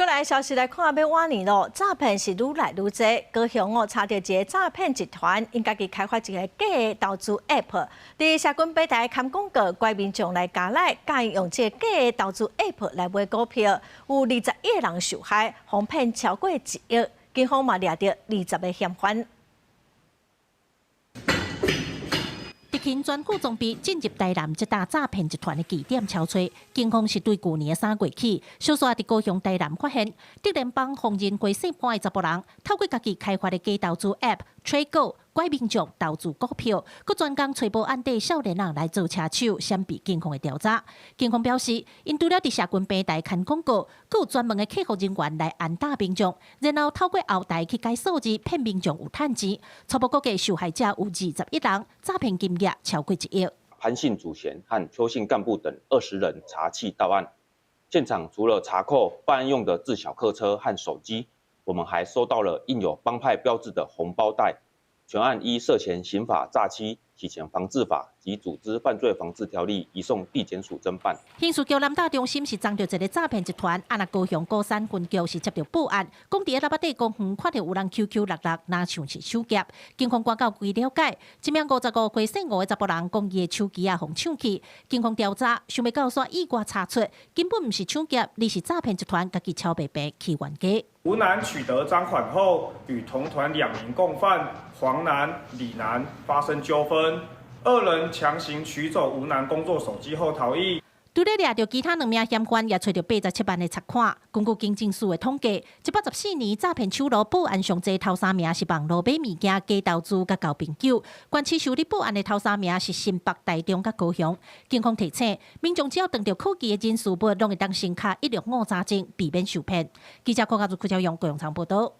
閣來消息來看，欲倚年囉，詐騙是愈來愈濟。高雄哦，查著一个詐騙集團，𪜶家己開發一个假的投資 App，佇社群平台刊廣告，拐民眾來加 like，教𪜶用這个假的投資 App 來買股票，有21個人受害，予騙超過1億，警方嘛掠著20個嫌犯。特勤專副裝備進入台南這大詐騙集團的據點搜查，警方是對舊年3月起，小說佇高雄、台南發現，竹聯幫黃仁輝姓潘的查埔人，透過家己開發的假投資 App TradeGo，拐民眾投資股票，閣專工揣無案底少年人來做車手，閃避警方的調查。警方表示，𪜶除了佇社群平台刊廣告，閣有專門的客服人員來安搭民眾，然後透過後台去改數字騙民眾有趁錢。初步估計受害者有21人，詐騙金額超過1億。潘姓主嫌和邱姓幹部等20人查緝到案，現場除了查扣犯案用的自小客車和手機，我們還收到了印有幫派標誌的紅包袋。全案依涉嫌刑法詐欺、洗錢防治法及組織犯罪防治條例移送地檢署偵辦。刑事局南大中心是偵著一个詐騙集團，啊若高雄鼓山分局是接著報案，講佇咧喇叭底公園看著有人 QQ 六六，若像是手劫。警方趕到據了解，這名55歲姓吳的查埔人講伊的手機仔予搶去，警方調查，想袂到煞意外查出，根本毋是搶劫，而是詐騙集團家己抄白病去冤家。吳男取得贓款後，與同團兩名共犯黃男、李男發生糾紛，二人強行取走吳男工作手機後逃逸。除了掠著其他兩名嫌犯，也揣著87萬的賊款。根據警政署的統計，114年詐騙手路報案上濟頭三名是網路買物件、假投資佮交朋友。懸市受理報案的頭三名是新北、台中佮高雄。警方提醒民眾，只要當著可疑的人事物，攏會當先敲165查證，避免受騙。記者郭家如、柯昭勇高雄場報道。